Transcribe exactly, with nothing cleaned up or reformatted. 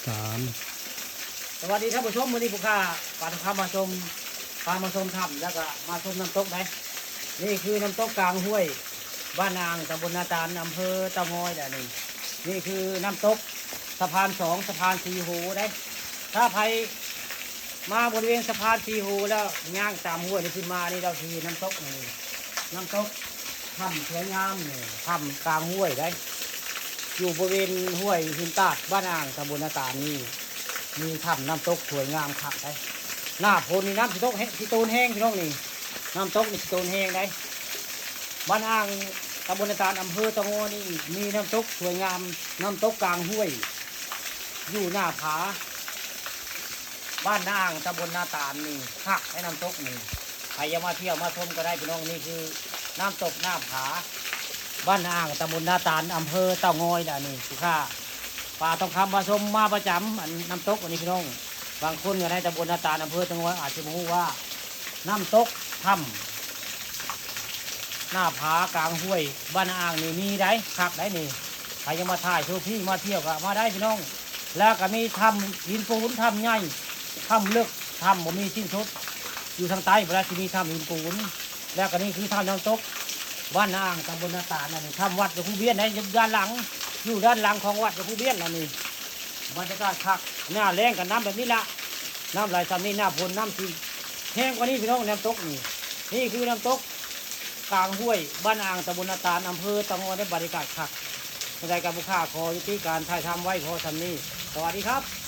สาม สวัสดีท่านผู้ชม มื้อนี้ผู้ข้าปาทองคำมาชม พามาชมถ้ำ แล้วก็มาชมน้ำตกได้ นี่คือน้ำตกกลางห้วย บ้านอ่าง ตำบลนาตาล อำเภอเต่างอยแหละนี่ นี่คือน้ำตกสะพานสอง สะพานสีโหได้ ถ้าใครมาบริเวณสะพานสีโหแล้วย่างตามห้วยนี่ขึ้นมานี่เราคือน้ำตกนี่ น้ำตกถ้ำสวยงามนี่ ถ้ำกลางห้วยได้ อยู่บริเวณห้วยหินตาด บ้านอ่าง ตำบลนาตาลนี่ มีถ้ำน้ำตกสวยงามคักได้ หน้าฝนนี่น้ำสิตกแฮ- สิโตนแห้งพี่น้องนี่ น้ำตกนี่สิโตนแห้งได้ บ้านอ่าง ตำบลนาตาล อำเภอเต่างอยนี่ มีน้ำตกสวยงาม น้ำตกกลางห้วย อยู่หน้าผา บ้านนาอ่าง ตำบลนาตาลนี่ คักได้น้ำตกนี่ ใครอยากมาเที่ยวมาชมก็ได้พี่น้อง นี่คือน้ำตกหน้าผา บ้านนาอ่าง ตำบลนาตาล อำเภอเต่างอยแหละนี่ ผู้ข้าปาทองคำมาชมมาประจำ อันน้ำตกอันนี้พี่น้อง บางคนก็ในตำบลนาตาล อำเภอเต่างอย อาจจะบ่ฮู้ว่า น้ำตกถ้ำหน้าผากลางห้วย บ้านนาอ่างนี่มีได้ คักได้นี่ ใครอยากมาถ่ายเซลฟี่มาเที่ยวก็มาได้พี่น้อง แล้วก็มีถ้ำหินปูน ถ้ำใหญ่ ถ้ำลึก ถ้ำบ่มีสิ้นสุด อยู่ทางใต้พุ้นแหละสิมีถ้ำหินปูน แล้วก็นี่คือถ้ำน้ำตก บ้านนาอ่าง ตำบลนาตาลนั่นนี่ ถ้ำวัดหลวงปู่เบี้ยนนะ อยู่ด้านหลัง อยู่ด้านหลังของวัดหลวงปู่เบี้ยนนั่นนี่ บรรยากาศคัก หน้าแล้งก็น้ำแบบนี้ละ น้ำไหลส่ำนี้ หน้าฝนน้ำสิแห้งกว่านี้พี่น้อง น้ำตกนี่ นี่คือน้ำตกกลางห้วย บ้านอ่าง ตำบลนาตาล อำเภอเต่างอย ได้บรรยากาศคัก จั่งใดก็ผู้ข้าขอยุติการถ่ายทำไว้พอส่ำนี้ สวัสดีครับ